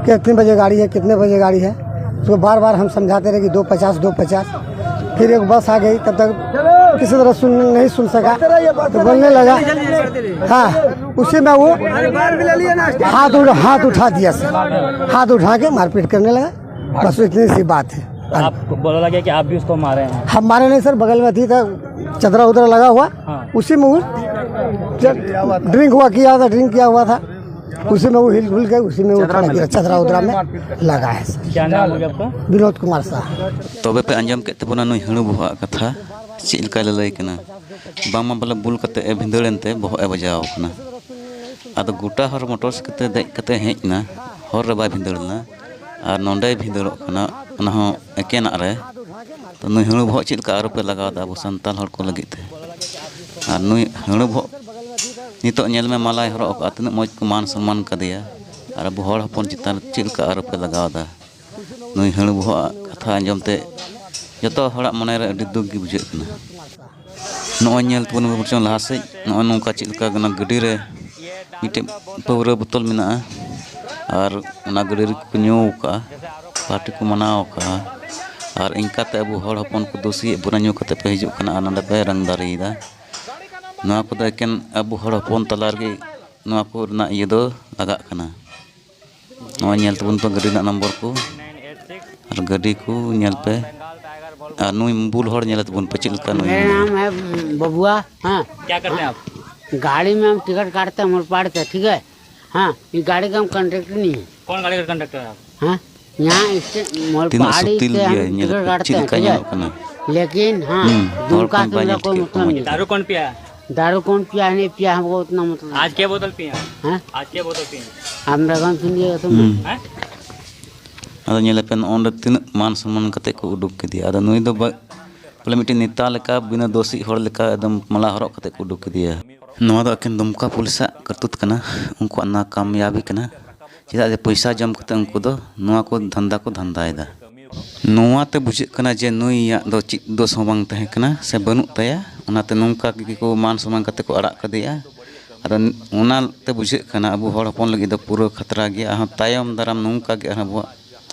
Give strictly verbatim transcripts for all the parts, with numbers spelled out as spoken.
कितने बजे गाड़ी है, कितने बजे गाड़ी है। उसको बार बार हम समझाते रहे कि दो पचास, दो पचास। फिर एक बस आ गई, तब तक किसी तरह सुन, नहीं सुन सका, तो बोलने लगा। हाँ, उसी में वो हाथ उठा, हाथ उठा दिया सर, हाथ उठा के मारपीट करने लगा। बस इतनी सी बात है। आपको बोला लगा कि आप भी उसको मारे हैं? हम मारे नहीं सर, बगल में थी, था चदरा उदरा लगा हुआ, हाँ। उसी में वो ड्रिंक हुआ किया था, ड्रिंक किया हुआ था, उसी में वो हिल भुल गए, उसी में वो थोड़ा गिरा, चदरा उदरा में लगा है सर। क्या नाम हो गया आपका? विनोद कुमार शाह। ᱛᱚᱵᱮ ᱯᱮ ᱟᱸᱡᱚᱢ ᱠᱮᱫ ᱛᱟᱵᱚᱱᱟ ᱱᱩᱭ ᱦᱟᱹᱬᱩ ᱵᱚᱦᱚᱜ ᱟᱜ ᱠᱟᱛᱷᱟ ᱪᱮᱫ ᱞᱮᱠᱟᱭ ᱞᱟᱹᱞᱟᱹᱭ ᱠᱟᱱᱟ᱾ ᱵᱟᱝᱢᱟ ᱵᱚᱞᱮ ᱵᱩᱞ ᱠᱟᱛᱮ ᱮ ᱵᱷᱤᱸᱫᱟᱹᱲ ᱮᱱᱛᱮ ᱵᱚᱦᱚᱜ ᱮ ᱵᱟᱡᱟᱣ ᱠᱟᱱᱟ᱾ ᱟᱫᱚ ᱜᱚᱴᱟ ᱦᱚᱨ ᱢᱚᱴᱚᱨ ᱥᱟᱭᱠᱮᱞ ᱛᱮ ᱫᱮᱡ ᱠᱟᱛᱮ ᱦᱮᱡ ᱮᱱᱟ, ᱦᱚᱨ ᱨᱮ ᱵᱟᱭ ᱵᱷᱤᱸᱫᱟᱹᱲ ᱞᱮᱱᱟ᱾ ᱟᱨ ᱱᱚᱸᱰᱮᱭ ᱵᱷᱤᱸᱫᱟᱹᱲᱚᱜ ᱠᱟᱱᱟ, ᱚᱱᱟ ᱦᱚᱸ ᱮᱠᱮᱱᱟᱜ ᱨᱮ᱾ ᱛᱚ ᱱᱩᱭ ᱦᱟᱹᱬᱩ ᱵᱚᱦᱚᱜ ᱪᱮᱫ ᱞᱮᱠᱟ ᱟᱨᱚᱯ ᱮ ᱞᱟᱜᱟᱣ ᱮᱫᱟ ᱟᱵᱚ ᱥᱟᱱᱛᱟᱲ ᱦᱚᱲ ᱠᱚ ᱞᱟᱹᱜᱤᱫ ᱛᱮ? ᱟᱨ ᱱᱩᱭ ᱦᱟᱹᱬᱩ ᱵᱚᱦᱚᱜ ᱱᱤᱛᱚᱜ ᱧᱮᱞ ᱢᱮ, ᱢᱟᱞᱟᱭ ᱦᱚᱨᱚᱜ ᱟᱠᱟᱫᱼᱟ, ᱛᱤᱱᱟᱹᱜ ᱢᱚᱡᱽ ᱠᱚ ᱢᱟᱱ ᱥᱚᱱᱢᱟᱱ ᱠᱟᱫᱮᱭᱟ᱾ ᱟᱨ ᱟᱵᱚ ᱦᱚᱲ ᱦᱚᱯᱚᱱ ᱪᱮᱛᱟᱱ ᱨᱮ ᱪᱮᱫ ᱞᱮᱠᱟ ᱟᱨᱚᱯ ᱮ ᱞᱟᱜᱟᱣ ᱮᱫᱟ? ᱱᱩᱭ ᱦᱟᱹᱬᱩ ᱵᱚᱦᱚᱜ ᱟᱜ ᱠᱟᱛᱷᱟ ᱟᱸᱡᱚᱢ ᱛᱮ ᱡᱚᱛᱚ ᱦᱚᱲᱟᱜ ᱢᱚᱱᱮ ᱨᱮ ᱟᱹᱰᱤ ᱫᱩᱠ ᱜᱮ ᱵᱩᱡᱷᱟᱹᱜ ᱠᱟᱱᱟ᱾ ᱱᱚᱜᱼᱚᱭ ᱧᱮᱞ ᱛᱟᱵᱚᱱ ᱢᱮ ᱵᱚᱨᱪᱚᱝ ᱞᱟᱦᱟ ᱥᱮᱫ, ᱱᱚᱜᱼᱚᱭ ᱱᱚᱝᱠᱟ ᱪᱮᱫ ᱞᱮᱠᱟ ᱠᱟᱱᱟ, ᱜᱟᱹᱰᱤ ᱨᱮ ᱢᱤᱫᱴᱮᱡ ᱯᱟᱹᱣᱨᱟᱹ ᱵᱳᱛᱚᱞ ᱢᱮᱱᱟᱜᱼᱟ, ᱟᱨ ᱚᱱᱟ ᱜᱟᱹᱰᱤ ᱨᱮᱠᱚ ᱧᱩ ᱟᱠᱟᱫᱼᱟ, ᱯᱟᱨᱴᱤ ᱠᱚ ᱢᱟᱱᱟᱣ ᱟᱠᱟᱫᱼᱟ᱾ ᱟᱨ ᱤᱱᱠᱟᱛᱮ ᱟᱵᱚ ᱦᱚᱲ ᱦᱚᱯᱚᱱ ᱠᱚ ᱫᱳᱥᱤᱭᱮᱫ ᱵᱚᱱᱟ, ᱧᱩ ᱠᱟᱛᱮ ᱯᱮ ᱦᱤᱡᱩᱜ ᱠᱟᱱᱟ ᱟᱨ ᱱᱚᱰᱮ ᱯᱮ ᱨᱟᱝᱫᱟᱨᱤᱭᱮᱫᱟ᱾ ᱱᱚᱣᱟ ᱠᱚᱫᱚ ᱮᱠᱮᱱ ᱟᱵᱚ ᱦᱚᱲ ᱦᱚᱯᱚᱱ ᱛᱟᱞᱟ ᱨᱮᱜᱮ ᱱᱚᱣᱟ ᱠᱚ ᱨᱮᱱᱟᱜ ᱤᱭᱟᱹ ᱫᱚ ᱞᱟᱜᱟᱜ ᱠᱟᱱᱟ᱾ ᱱᱚᱣᱟ ᱧᱮᱞ ᱛᱟᱵᱚᱱ ᱯᱮ ᱜᱟᱹᱰᱤ ᱨᱮᱱᱟᱜ ᱱᱚᱢᱵᱚᱨ ᱠᱚ, ᱟᱨ ᱜᱟᱹᱰᱤ ᱠᱚ ᱧᱮᱞ ᱯᱮ, ᱟᱨ ᱱᱩᱭ ᱵᱩᱞ ᱦᱚᱲ ᱧᱮᱞ ᱛᱟᱵᱚᱱ ᱯᱮ ᱪᱮᱫ ᱞᱮᱠᱟ ᱱᱩᱭ᱾ मेरा नाम है बबुआ। हाँ। क्या करते हैं आप? गाड़ी में हम टिकट काटते हैं मोरपाड़ से, ठीक है। हाँ, ये गाड़ी का हम कंडक्टर नहीं है। कौन गाड़ी का कंडक्टर है आप? हाँ, यहाँ इससे ᱛᱤᱱᱟᱹᱜ मोरपाड़ी ᱥᱩᱛᱤᱞ से हम ᱜᱮᱭᱟ, ᱧᱮᱞ टिकट ᱯᱮ काटते ᱪᱮᱫ हैं, ᱞᱮᱠᱟ ठीक ᱧᱮᱞᱚᱜ है। ᱠᱟᱱᱟ᱾ लेकिन हाँ, हम्म, दुमका और से कोई मेरा बात कोई नहीं, मतलब नहीं। दारू कौन पिया है? दारू कौन पिया है, नहीं पिया, हमको उतना मतलब आज क्या बोतल पिए हैं? हाँ? आज क्या बोतल पिए हैं? हम रगन सुनिए तो हम्म। हैं? ᱟᱫᱚ ᱧᱮᱞᱮ ᱯᱮ, ᱱᱚᱜᱼᱚ ᱱᱚᱰᱮ ᱛᱤᱱᱟᱹᱜ ᱢᱟᱱ ᱥᱚᱱᱢᱟᱱ ᱠᱟᱛᱮ ᱠᱚ ᱩᱰᱩᱠ ᱠᱮᱫᱮᱭᱟ᱾ ᱟᱫᱚ ᱱᱩᱭ ᱫᱚ ᱵᱟ-, ᱵᱚᱞᱮ ᱢᱤᱫᱴᱮᱱ ᱱᱮᱛᱟ ᱞᱮᱠᱟ, ᱵᱤᱱᱟᱹ ᱫᱳᱥᱤ ᱦᱚᱲ ᱞᱮᱠᱟ ᱮᱠᱫᱚᱢ ᱢᱟᱞᱟ ᱦᱚᱨᱚᱜ ᱠᱟᱛᱮ ᱠᱚ ᱩᱰᱩᱠ ᱠᱮᱫᱮᱭᱟ᱾ ᱱᱚᱣᱟ ᱫᱚ ᱮᱠᱮᱱ ᱫᱩᱢᱠᱟ ᱯᱩᱞᱤᱥᱟᱜ ᱠᱟᱹᱨᱛᱩᱛ ᱠᱟᱱᱟ, ᱩᱱᱠᱩᱣᱟᱜ ᱱᱟᱠᱟᱢᱭᱟᱵᱤ ᱠᱟᱱᱟ᱾ ᱪᱮᱫᱟᱜ ᱡᱮ ᱯᱚᱭᱥᱟ ᱡᱚᱢ ᱠᱟᱛᱮ ᱩᱱᱠᱩ ᱫᱚ ᱱᱚᱣᱟ ᱠᱚ ᱫᱷᱟᱱᱫᱟ ᱠᱚ ᱫᱷᱟᱱᱫᱟᱭᱮᱫᱟ᱾ ᱱᱚᱣᱟ ᱛᱮ ᱵᱩᱡᱷᱟᱹᱜ ᱠᱟᱱᱟ ᱡᱮ ᱱᱩᱭᱟᱜ ᱫᱚ ᱪᱮᱫ ᱫᱳᱥ ᱦᱚᱸ ᱵᱟᱝ ᱛᱟᱦᱮᱸ ᱠᱟᱱᱟ ᱥᱮ ᱵᱟᱹᱱᱩᱜ ᱛᱟᱭᱟ, ᱚᱱᱟᱛᱮ ᱱᱚᱝᱠᱟ ᱜᱮᱠᱚ ᱢᱟᱱ ᱥᱚᱱᱢᱟᱱ ᱠᱟᱛᱮ ᱠᱚ ᱟᱲᱟᱜ ᱠᱟᱫᱮᱭᱟ᱾ ᱟᱫᱚ ᱚᱱᱟᱛᱮ ᱵᱩᱡᱷᱟᱹᱜ ᱠᱟᱱᱟ ᱟᱵᱚ ᱦᱚᱲ ᱦᱚᱯᱚᱱ ᱞᱟᱹᱜᱤᱫ ᱫᱚ ᱯᱩᱨᱟᱹ ᱠᱷᱟᱛᱨᱟ ᱜᱮᱭᱟ, ᱟᱨᱦᱚᱸ ᱛᱟᱭᱚᱢ ᱫᱟᱨᱟᱢ ᱱᱚᱝᱠᱟ ᱜᱮ ᱟᱨᱦᱚᱸ ᱟᱵᱚᱣᱟᱜ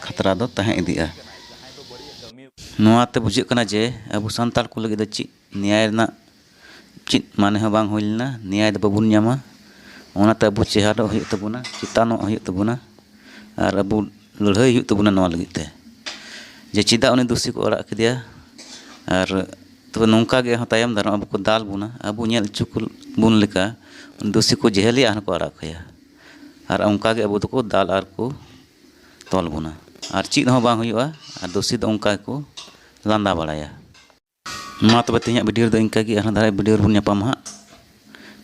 ᱠᱷᱟᱛᱨᱟ ᱫᱚ ᱛᱟᱦᱮᱸ ᱤᱫᱤᱜᱼᱟ᱾ ᱱᱚᱣᱟᱛᱮ ᱵᱩᱡᱷᱟᱹᱜ ᱠᱟᱱᱟ ᱡᱮ ᱟᱵᱚ ᱥᱟᱱᱛᱟᱲ ᱠᱚ ᱞᱟᱹᱜᱤᱫ ᱫᱚ ᱪᱮᱫ ᱱᱮᱭᱟᱭ ᱨᱮᱱᱟᱜ ᱪᱮᱫ ᱢᱟᱱᱮ ᱦᱚᱸ ᱵᱟᱝ ᱦᱩᱭ ᱞᱮᱱᱟ, ᱱᱮᱭᱟᱭ ᱫᱚ ᱵᱟᱵᱚᱱ ᱧᱟᱢᱟ᱾ ᱚᱱᱟᱛᱮ ᱟᱵᱚ ᱪᱮᱦᱟᱨᱚᱜ ᱦᱩᱭᱩᱜ ᱛᱟᱵᱚᱱᱟ, ᱪᱮᱛᱟᱱᱚᱜ ᱦᱩᱭᱩᱜ ᱛᱟᱵᱚᱱᱟ, ᱟᱨ ᱟᱵᱚ ᱞᱟᱹᱲᱦᱟᱹᱭ ᱦᱩᱭᱩᱜ ᱛᱟᱵᱚᱱᱟ ᱱᱚᱣᱟ ᱞᱟᱹᱜᱤᱫ ᱛᱮ, ᱡᱮ ᱪᱮᱫᱟᱜ ᱩᱱᱤ ᱫᱩᱥᱤ ᱠᱚ ᱟᱲᱟᱜ ᱠᱮᱫᱮᱭᱟ᱾ ᱟᱨ ᱛᱚᱵᱮ ᱱᱚᱝᱠᱟ ᱜᱮ ᱟᱨᱦᱚᱸ ᱛᱟᱭᱚᱢ ᱫᱟᱨᱟᱢ ᱟᱵᱚ ᱠᱚ ᱫᱟᱞ ᱵᱚᱱᱟ, ᱟᱵᱚ ᱧᱮᱞ ᱦᱚᱪᱚ ᱠᱚ ᱵᱚᱱ ᱞᱮᱠᱟ ᱩᱱᱤ ᱫᱩᱥᱤ ᱠᱚ ᱡᱮᱦᱮᱞᱮᱭᱟ ᱟᱨᱦᱚᱸ ᱠᱚ ᱟᱲᱟᱜ ᱠᱟᱭᱟ᱾ ᱟᱨ ᱚᱱᱠᱟ ᱜᱮ ᱟᱵᱚ ᱫᱚᱠᱚ ᱫᱟᱞ ᱟᱨ ᱠᱚ ᱛᱚᱞ ᱵᱚᱱᱟ, ᱟᱨ ᱪᱮᱫ ᱦᱚᱸ ᱵᱟᱝ ᱦᱩᱭᱩᱜᱼᱟ᱾ ᱟᱨ ᱫᱩᱥᱤ ᱫᱚ ᱚᱱᱠᱟ ᱜᱮᱠᱚ ᱞᱟᱸᱫᱟ ᱵᱟᱲᱟᱭᱟ᱾ ᱢᱟ ᱛᱚᱵᱮ ᱛᱮᱦᱮᱧᱟᱜ ᱵᱷᱤᱰᱤᱭᱳ ᱨᱮᱫᱚ ᱤᱱᱠᱟᱹ ᱜᱮ, ᱟᱨᱦᱚᱸ ᱫᱟᱨᱟᱭ ᱵᱷᱤᱰᱤᱭᱳ ᱨᱮᱵᱚᱱ ᱧᱟᱯᱟᱢᱟ ᱦᱟᱸᱜ᱾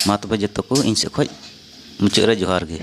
ᱢᱟ ᱛᱚᱵᱮ ᱡᱚᱛᱚ ᱠᱚ ᱤᱧ ᱥᱮᱫ ᱠᱷᱚᱱ ᱢᱩᱪᱟᱹᱫ ᱨᱮ ᱡᱚᱦᱟᱨ ᱜᱮ᱾